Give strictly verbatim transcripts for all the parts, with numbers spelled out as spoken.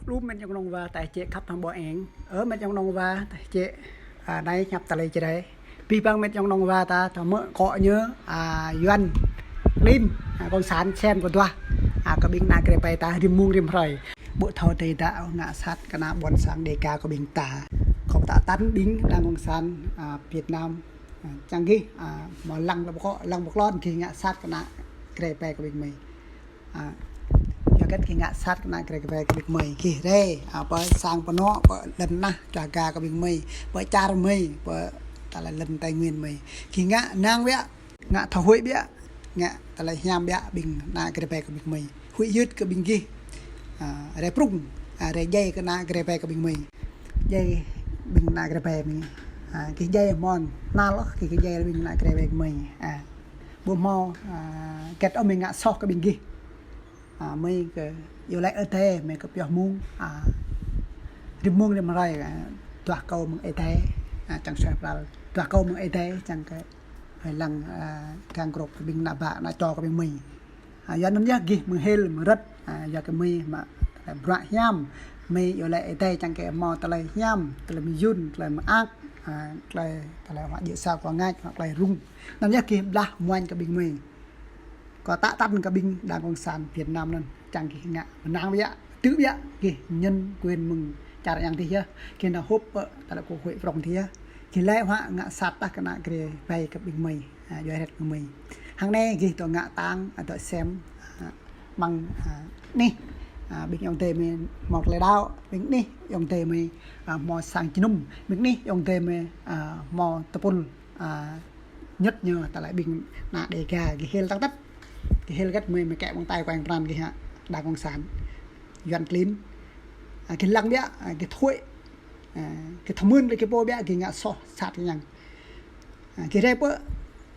Blum met ayŏng nong wa ta čĕ khăp hăng ƀô̆ eng. Ơ met ayŏng nong wa ta čĕ, a, anai hiăp tơlơi Jrai. Abih bang met ayŏng nong wa ta, ta mơ̆ kŏ ñu, a, Yuan klin, a, kông san sem kơ duah, a, kơ ƀing ană Jrai ƀai ta rĭm mông rĭm hrơi. Ƀu thâo tơdah ngă sat kơ ană ƀôn sang Dega kơ ƀing ta. Khŏm ta tăn ƀing đang kông san, a, Việt Nam, a, čang gih, a, mơ̆ lăng lăp kŏ, lăng pơklon gih ngă sat kơ ană Jrai ƀai kơ ƀing mơi. A, yua hơget gih ngă sat kơ ană Jrai ƀai kơ ƀing mơi. Gih rai, a, pơ sang pơ anŏ, pơ lŏn tơnah čua ga kơ ƀing mơi, pơ čar mơi, pơ tơlơi lŏn Tây Nguyên mơi. Gih ngă năng biă, ngă thâo huĭ biă, ngă tơlơi hiam biă ƀing ană Jrai ƀai kơ ƀing mơi. Huĭ hyưt kơ ƀing gih, a, rai prŭng, a, rai djai kơ ană Jrai ƀai kơ ƀing mơi. Djai ƀing ană Jrai ƀai mơi. A, gih djai mơ̆n, nal ôh, gih, gih djai ƀing ană Jrai ƀai kơ mơi. A, ƀu hmâo, a, hơget ôh mơi ngă soh kơ ƀing gih. A, mơi kơ iâu laĭ Ơi Adai, mơi kơ pioh mông, a, rĭm mông rĭm hrơi, a, duah akŏ mơ̆ng Ơi Adai, a, čang suaih pral. Duah akŏ mơ̆ng Ơi Adai, čang kơ hơi lăng, a, gang grŏp kơ ƀing ană ƀă, ană čô kơ ƀing mơi. A, yua anŭn yơh gih mơhil mơrĕt, a, yua kơ mơi mă bruă hiam, mơi iâu laĭ Ơi Adai čang kơ hmâo tơlơi hiam, tơlơi mơyŭn, tơlơi mơak, a, tơlơi, tơlơi huă djơ̆ sa kơ ngač, huă tơlơi rŭng. Anŭn yơh gih blah muañ kơ ƀing mơi. Kâo tă tăn kơ ƀing đang kông san Việt Nam anŭn, čang gih ngă mơnăng biă, tŭ biă, gih nhân quyền mơ̆ng čar yang dih yơh, gih nao họp pơ tơlơi quốc hội prŏng dih yơh. Gih laĭ huă ngă sat tah kơ ană Jrai ƀai kơ ƀing mơi, a, yua hret kơ mơi. Hăng anai gih dŏ ngă tang, a, dŏ sem, a, mơ̆ng, a, anih, a, ƀing ayŏng adơi mơi hmâo tơlơi đaŏ, ƀing anih ayŏng adơi mơi, a, hmâo sang jơnum, ƀing anih ayŏng adơi mơi, a, hmâo tơpul, a, ñŭt ñu tơlơi ƀing ană Dega gih hil tang tăt. Gih hil hơget mơi, mơi kĕ ƀơ̆ng tai kuang pran gih hă, đang kông san Yuan klin. A, gih lăng biă, a, gih thâo huĭ, a, gih thâo mưn lĕ gih pô biă, gih ngă soh sat kơ yang. A, gih rai pơ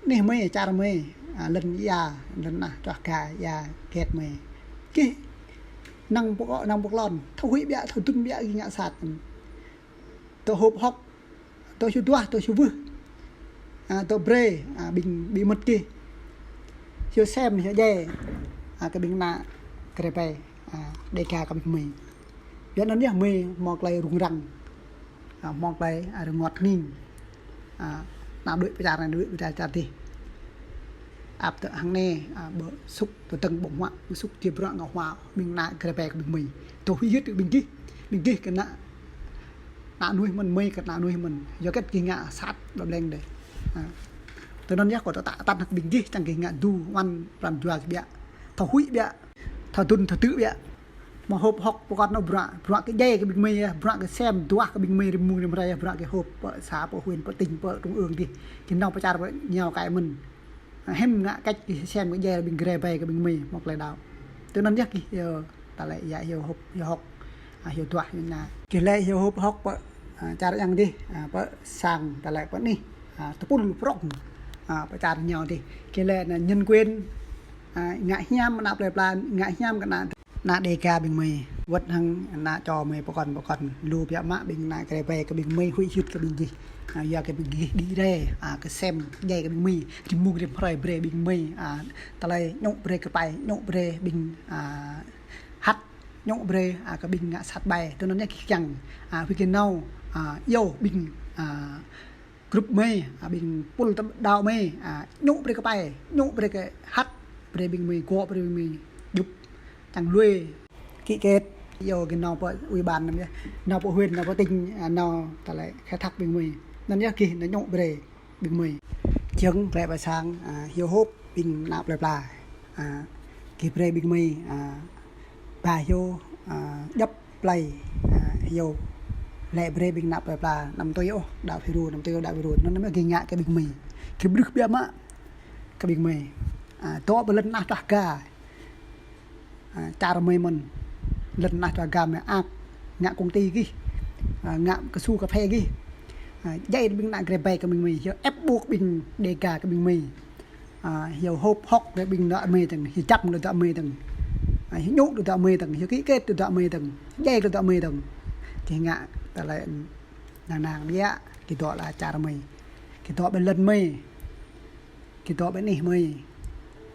anih mơi, čar mơi, a, lŏn ia, lŏn tơnah čua ga ia hơget mơi. Gih năng pơkŏ, năng pơklon, thâo huĭ biă, thâo dŭn biă gih ngă sat. Dŏ hôp hŏk, dŏ hiu duah, dŏ hiu wưh. A, dŏ brơi, a, ƀing, ƀing mơ̆t gih. Hiu sem, hiu djai, a, kơ ƀing ană Jrai ƀai, a, Dega kơ ƀing mơi. Yua anŭn yơh mơi hmâo tơlơi rŭng răng, a, hmâo tơlơi, a, rơngot hning. A, ană đuaĭ pơ čar anai, đuaĭ pơ čar, čar dih. Ăp tơ hăng anai, a, ƀu sŭk pơdơ̆ng ƀơ̆ng huă, ƀu sŭk djai bruă ngă huă, ƀing ană Jrai ƀai kơ ƀing mơi. Dŏ huĭ hyưt ƀing gih, ƀing gih kơ ană, ană mơnuih mơ̆n, mơi kơ ană mơnuih mơ̆n. Yua hơget gih ngă sat ƀlĕng đơi. A. Tui anŭn yơh kâo tă tăn hăng ƀing gih, čang gih ngă dŏ wăn pran jua biă. Thâo huĭ biă, thâo dŭn thâo tŭ biă. Mơ̆ hôp hŏk pơkŏn nao bruă, bruă kơ djai kơ ƀing mơi yơh, bruă kơ sem duah kơ ƀing mơi rĭm mông rĭm hrơi yơh, bruă kơ hôp pơ xã, pơ huyện, pơ tỉnh, pơ trung ương dih. Gih nao pơ čar pơ ñu kơ mơ̆n. A, hiư̆m ngă kĕč gih sem kơ djai ƀing Jrai ƀai kơ ƀing mơi hmâo tơlơi đaŏ. Tui anŭn yơh gih, yơh, tơlơi ia hiu hôp, hiu hŏk, a, hiu duah, hiu ngă. Gih lĕ hiu hôp hŏk pơ, a, čar yang dih, a, pơ sang, tơlơi pơ anih, a, tơpul prŏng, a, pơ čar ñu dih. Gih lĕ ană nhân quyền, a, ngă hiam ană plơi pla, ngă hiam kơ ană ană Dega ƀing mơi, wơ̆t hăng ană čô mơi pơkŏn pơkŏn, lu biă mă ƀing ană Jrai ƀai kơ ƀing mơi huĭ hyưt kơ ƀing gih. A, yua kơ ƀing gih đĭ rai, a, kơ sem djai kơ ƀing mơi, rĭm mông rĭm hrơi brơi ƀing mơi, a, tơlơi ñŭ brơi kơpai, ñŭ brơi ƀing, a, hăt, ñŭ brơi, a, kơ ƀing ngă sat ƀai. Tui anŭn yơh gih kiăng, a, huĭ kơ nao, a, iâu ƀing, a, grup mơi, a, ƀing pul tơm đaŏ mơi, a, ñŭ brơi kơpai, ñŭ brơi kơ hăt, brơi ƀing mơi gŏ, brơi ƀing mơi djŭp, čang lui. Ký kết, yua gih nao pơ ủy ban anŭn yơh, nao pơ huyện, nao pơ tỉnh, a, nao tơlơi khai thác ƀing mơi. Anŭn yơh gih nao ñŭ brơi ƀing mơi. Čang lĕ pơ sang, a, hiu hôp ƀing ană plơi pla. A, gih brơi ƀing mơi, a, ba hiu, a, djŏp plơi, a, hiu. Lĕ brơi ƀing ană plơi pla, anăm tui ôh đaŏ Phi Ru, anăm tui ôh đaŏ Phi Ru. Anŭn anăm gih ngă kơ ƀing mơi. Gih ƀrưh biă mă kơ ƀing mơi. A, dŏ pơ lŏn tơnah čua ga. A, čar mơi mơ̆n. Lŏn tơnah čua ga mơi ăk. Ngă công ty gih. A, ngă kơsu kơphê gih. A, djai ƀing ană Jrai ƀai kơ ƀing mơi. Hiu ép buộc ƀing Dega kơ ƀing mơi. A, hiu hôp hŏk brơi ƀing đaŏ mơi dơ̆ng, hiu čăm đaŏ mơi dơ̆ng. A, hiu ñŭ đaŏ mơi dơ̆ng, hiu ký kết đaŏ mơi dơ̆ng, djai đaŏ mơi dơ̆ng. Gih ngă tơlơi năng năng biă, gih dŏ lĕ čar mơi. Gih dŏ pơ lŏn mơi. Gih dŏ pơ anih mơi.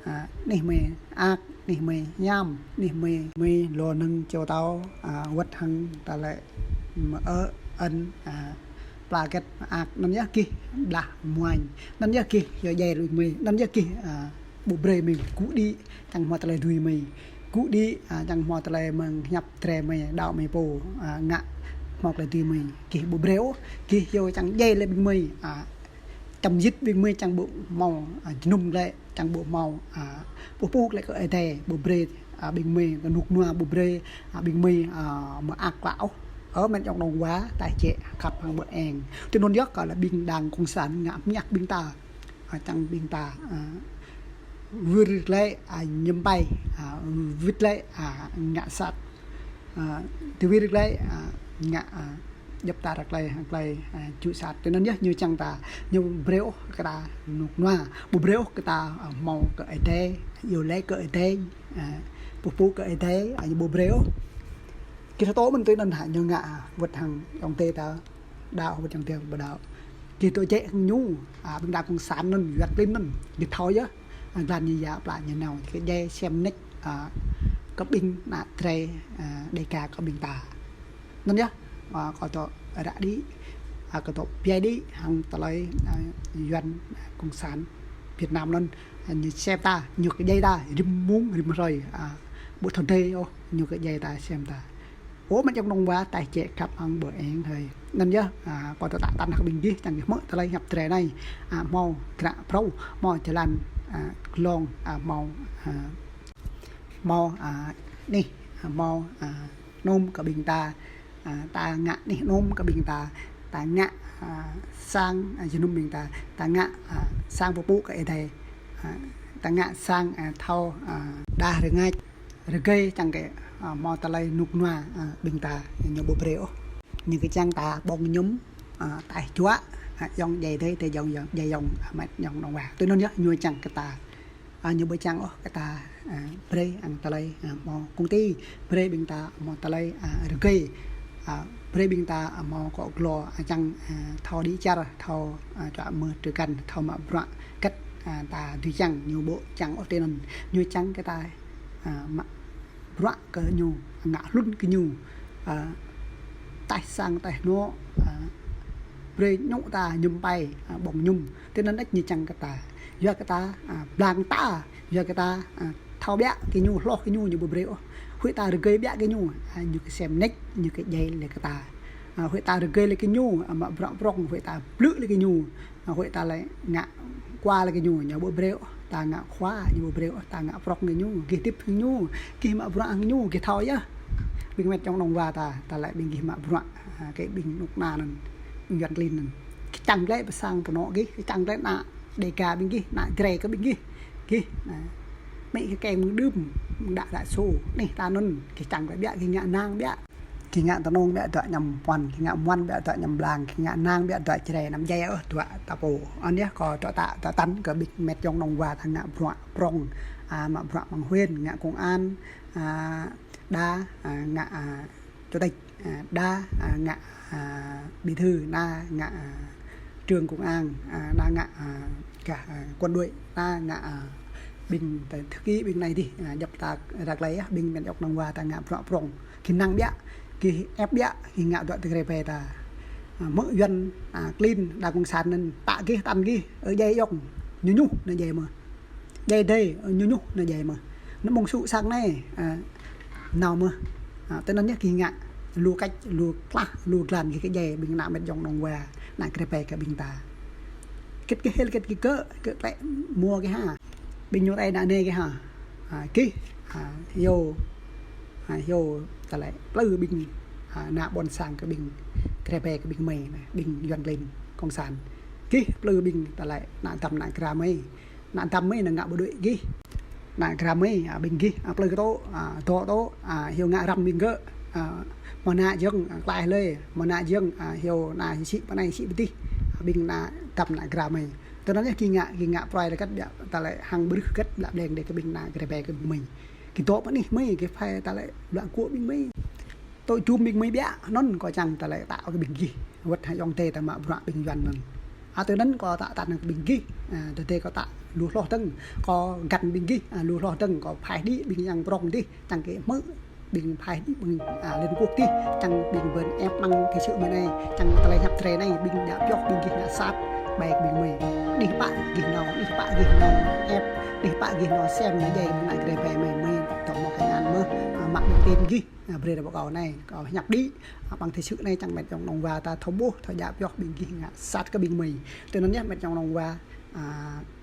A, anih mơi ăk, Anih mơi hiam, anih mơi, mơi lŏ nơ̆ng čô tao, a, wơ̆t hăng tơlơi mơ-ơ, ơn, a, pla kĕt mơak, anŭn yơh gih blah muañ, anŭn yơh gih yua djai lui mơi, anŭn yơh gih, a, ƀu brơi mơi gŭ đĭ, čang hmâo tơlơi dưi mơi gŭ đĭ, a, čang hmâo tơlơi mơ̆ng hiăp drơi mơi, đaŏ mơi pô, a, ngă hmâo tơlơi dưi mơi, gih ƀu brơi ôh, gih yua čang djai lĕ ƀing mơi, a, čăm jĭt ƀing mơi čang ƀu hmâo, a, jơnum glaĭ, čang ƀu hmâo, a, pơpŭ glaĭ kơ Ơi Adai, ƀu brơi, a, ƀing mơi kơnuk kơnua, ƀu brơi, a, ƀing mơi, a, mơak klă ôh. Ơ met yŏng nong wa, taih jĕ khăp hăng ƀơ̆ng. Tui anŭn yơh kơ lĕ ƀing đảng cộng sản ngă mơñak ƀing ta, a, čang ƀing ta, a, wơr glaĭ, a, ñăm pai, a, wĭt glaĭ, a, ngă sat. A, tui wĭt glaĭ, a, ngă, a, djŏp ta ră glaĭ, ră glaĭ, a, čuh sat. Tui anŭn yơh ñu čang ta, ñu ƀu brơi ôh kơ ta kơnuk kơnua, ƀu brơi ôh kơ ta, a, hmâo kơ Ơi Adai, yua lĕ kơ Ơi Adai, a, pơpŭ kơ Ơi Adai, a, ñu ƀu brơi ôh. Gih thâo tơ̆ mơ̆n tui anŭn hă, ñu ngă, a, wơ̆t hăng yŏng tê ta, đaŏ wơ̆t yŏng tê ƀu đaŏ. Gih tơ̆ jĕ hăng ñu, a, ƀing đảng cộng sản anŭn, Yuan klin anŭn, gih thâo yơh. A, glan ñu yă pla ñu nao, kơ djai sem nik, a, kơ ƀing ană drơi, a, Đêga kơ ƀing ta. Anŭn yơh, a, kơ tơ̆ ră đĭ, a, kơ tơ̆ biă đĭ, hăng tơlơi, a, Yuan, a, cộng sản Việt Nam anŭn, a, ñu sem ta, ñu kơ djai ta, rĭm mông, rĭm hrơi, a, ƀu thâo dơi ôh, ñu kơ djai ta, sem ta. Ơ met yŏng nong wa, taih jĕ khăp hăng ƀơ̆ng hơi. Anŭn yơh, a, kơ tơ̆ tă tăn hăng ƀing gih, čang gih hmư̆ tơlơi hiăp drơi anai, a, hmâo kră prâu, hmâo jơlan, a, glông, a, hmâo, a, hmâo, a, anih, a, hmâo, a, hnôm kơ ƀing ta, a, ta ngă anih hnôm kơ ƀing ta, ta ngă, a, sang, a, jơnum ƀing ta, ta ngă, a, sang pơpŭ kơ Ơi Adai, a, ta ngă sang, a, thâo, a, đah rơngač, rơgơi čang kơ, a, hmâo tơlơi kơnuk kơnua, a, ƀing ta ñu ƀu brơi ôh. Ñu kơ čang ta ƀơ̆ng ñum, a, taih juă, a, yŏng djai dơi, tơ yŏng, yŏng, djai yŏng, a, met yŏng nong wa. Tui anŭn yơh ñu čang kơ ta, a, ñu ƀu čang ôh kơ ta, a, brơi hăng tơlơi, a, hmâo kông ti, brơi ƀing ta hmâo tơlơi, a, rơgơi, a, brơi ƀing ta, a, hmâo akŏ glô, a, čang, a, thâo đĭ čar, thâo, a, čuă mơ̆ tơkan, thâo mă bruă kĕt, a, ta dưi čang, ñu ƀu čang ôh tui anŭn, ñu čang kơ ta, a, mă bruă kơ ñu, ngă hlŭn kơ ñu, a, taih sang taih anŏ, a, brơi ñu ta ñum pai, a, ƀơ̆ng ñum. Tui anŭn đôč ñu čang kơ ta. Yua kơ ta, a, blang ta, yua kơ ta, a, thâo biă kơ ñu, hloh kơ ñu, ñu ƀu brơi ôh. Huĭ ta rơgơi biă kơ ñu, a, ñu kơ sem nik, ñu kơ djai lĕ kơ ta. A, huĭ ta rơgơi lĕ kơ ñu, a, mă bruă prŏng, huĭ ta blư̆ lĕ kơ ñu. A, huĭ ta lĕ ngă khua lĕ kơ ñu, ñu ƀu brơi ôh, ta ngă khua, ñu ƀu brơi ôh, ta ngă prŏng kơ ñu, gih hơdip hăng ñu, gih mă bruă hăng ñu, gih thâo yơh. Ƀing met yŏng nong wa ta, ta lĕ ƀing gih mă bruă, a, kơ ƀing kơnuk kơna anŭn, ƀing Yuan klin anŭn. Gih čang glaĭ pơ sang pơ anŏ gih, gih čang glaĭ ană Đêga ƀing gih, ană drơi kơ ƀing gih. Gih, a, mĕ kơ keng mơ̆ng đưm, mơ̆ng đă đă sô, anih ta anŭn, gih čang glaĭ biă, gih ngă nang biă. Gih ngă tơnông biă dŏ añăm puăn, gih ngă muăn biă dŏ añăm blang, gih ngă nang biă dŏ čơrê, anăm djai ôh dŏ ta pô. Anŭn yơh kơ tơ̆ tă, tă tăn kơ ƀing met yŏng nong wa ta ngă bruă prŏng, a, mă bruă mơ̆ng huyện, ngă công an, a, đa, a, ngă, a, chủ tịch, a, đa, a, ngă, a, bí thư, đa ngă, a, trưởng công an, a, đa ngă, a, gah, a, quân đội, đa ngă, a, ƀing thư ký, ƀing anai dih, a, djŏp ta ră glaĭ yơh, ƀing met yŏng nong wa ta ngă bruă prŏng. Gih năng biă, gih ĕp biă, gih ngă dŏ tơgrê ƀe ta. A, mơ̆ Yuan, a, klin, đa cộng sản anŭn, tă gih, tăn gih, ơ djai yŏng, ñu ñuh, anŭn djai mơ̆. Djai dơi, ơ ñu ñuh, anŭn djai mơ̆. Anŭn ƀơ̆ng sŭ sang anai, a, nao mơ̆. A, tui anŭn yơh gih ngă, lu kĕč, lu klah, lu glan gih kơ djai, ƀing ană met yŏng nong wa, ană grê ƀe kơ ƀing ta. Kĕt gih hil, kĕt gih kơ, kơ klĕ mua gih ha. Ƀing ñu tơi ană anai gih ha. A, gih, a, hyu, a, hyu, tơlơi, plư ƀing, a, ană ƀôn sang kơ ƀing, grê ƀe kơ ƀing mơi, ƀing Yuan klin, cộng sản. Gih, plư ƀing, tơlơi, ană dăm ană gra mơi. Ană dăm mơi, ană ngă bộ đội gih. Ană gra mơi, a, ƀing gih, a, plư kơ tŏ, a, dŏ tŏ, a, hyu ngă răm ƀing gơ̆, a, mơ̆ ană jơ̆ng, a, klaih lơi, mơ̆ ană jơ̆ng, a, hyu ană sĭ pơ anai sĭ pơ dih, a, ƀing ană dăm ană gra mơi. Tui anŭn yơh gih ngă, gih ngă pruai rơkăt biă, tơlơi hăng brưh rơkăt biă bleng đe kơ ƀing ană grê ƀe kơ ƀing mơi. Gih dŏ pơ anih mơi, gih phai tơlơi blă kuă ƀing mơi. Tŏ jum ƀing mơi biă, anŭn kơ čang tơlơi tă kơ ƀing gih. Wơ̆t hăng yŏng tê ta mă bruă ƀing Yuan anŭn. A, tui anŭn kâo tă tăn ƀing gih, a, tơdơi kâo tă lu hloh dơ̆ng, kâo găn ƀing gih, a, lu hloh dơ̆ng, kâo phai đĭ ƀing yang prŏng dih, čang kơ hmư̆ ƀing phai đĭ ƀing, a, Liên Quốc dih, čang ƀing ƀơ̆n ĕp mơ̆ng thế sự mơ̆ng anai, čang tơlơi hiăp Jrai anai, ƀing djă pioh ƀing gih ngă sat, ƀai ƀing mơi. Đih pă gih nao, đih pă gih nao ĕp, đih pă gih nao sem, nao djai ƀing ngă Jrai ƀai mơi, mơi tŏ mơ̆ kơ ngăn mơ̆, a, mă ƀing tin gih. A, brơi rai ƀơi kâo anai, kâo hiăp đĭ, a, ƀăng thế sự anai čang met yŏng nong wa ta thâo ƀuh, thâo djă pioh ƀing gih ngă sat kơ ƀing mơi. Tui anŭn yơh met yŏng nong wa, a,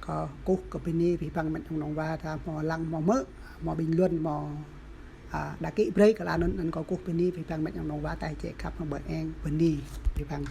kâo kơkuh kơ bơni abih bang met yŏng nong wa ta hmâo lăng hmâo hmư̆, hmâo bình luận, hmâo, a, đa kĭ brơi kơ la anŭn, anŭn kâo kơkuh bơni abih bang met yŏng nong wa ta či khăp hmâo bơ eng bơni abih bang.